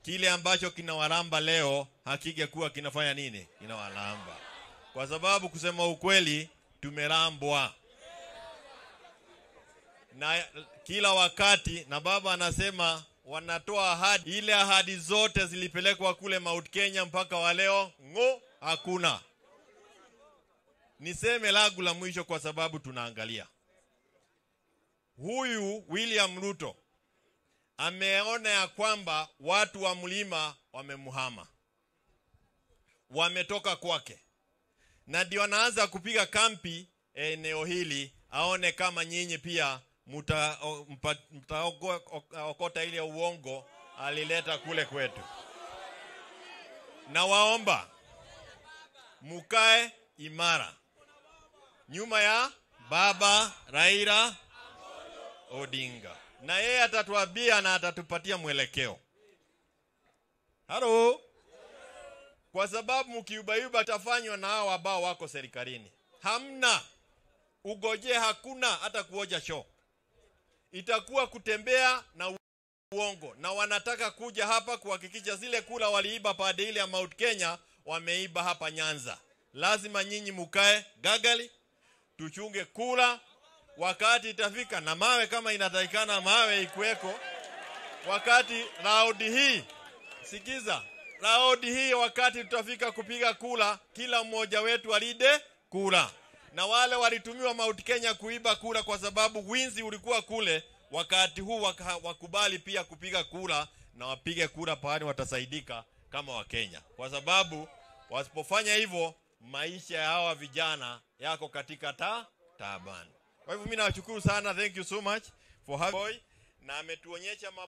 Kile ambacho kinawalamba leo hakingekuwa kinafanya nini? Kinawalamba. Kwa sababu kusema ukweli tumelambwa. Na kila wakati, na baba anasema wanatoa ahadi, ile ahadi zote zilipelekwa kule Mount Kenya mpaka wa leo ngo hakuna. Niseme langu la mwisho kwa sababu tunaangalia. Huyu William Ruto ameona ya kwamba watu wa mlima wamemuhama, wametoka kwake, na ndio anaanza kupiga kampi eneo hili, aone kama nyinyi pia mtaokota ile uongo alileta kule kwetu. Na waomba mukae imara nyuma ya baba Raila Odinga, na yeye atatuambia na atatupatia mwelekeo. Halo. Kwa sababu mkiubayuba tafanywa na hao ambao wako serikalini. Hamna ugoje, hakuna hata kuoja show. Itakuwa kutembea na uongo, na wanataka kuja hapa kuhakikisha zile kula waliiba pande ile ya Mount Kenya wameiba hapa Nyanza. Lazima nyinyi mukae gagali, tuchunge kula. Wakati itafika na mawe kama inatakikana mawe ikuweko. Wakati raundi hii, sikiza, raundi hii wakati tutafika kupiga kula, kila mmoja wetu alide kula. Na wale walitumiwa Mount Kenya kuiba kula kwa sababu winzi ulikuwa kule, wakati huu wakubali pia kupiga kula na wapige kula pahali watasaidika kama Wakenya. Kwa sababu wasipofanya hivyo maisha ya hawa vijana yako katika taabani. Kwa hivyo mimi nawashukuru sana, thank you so much for having boy, na ametuonyesha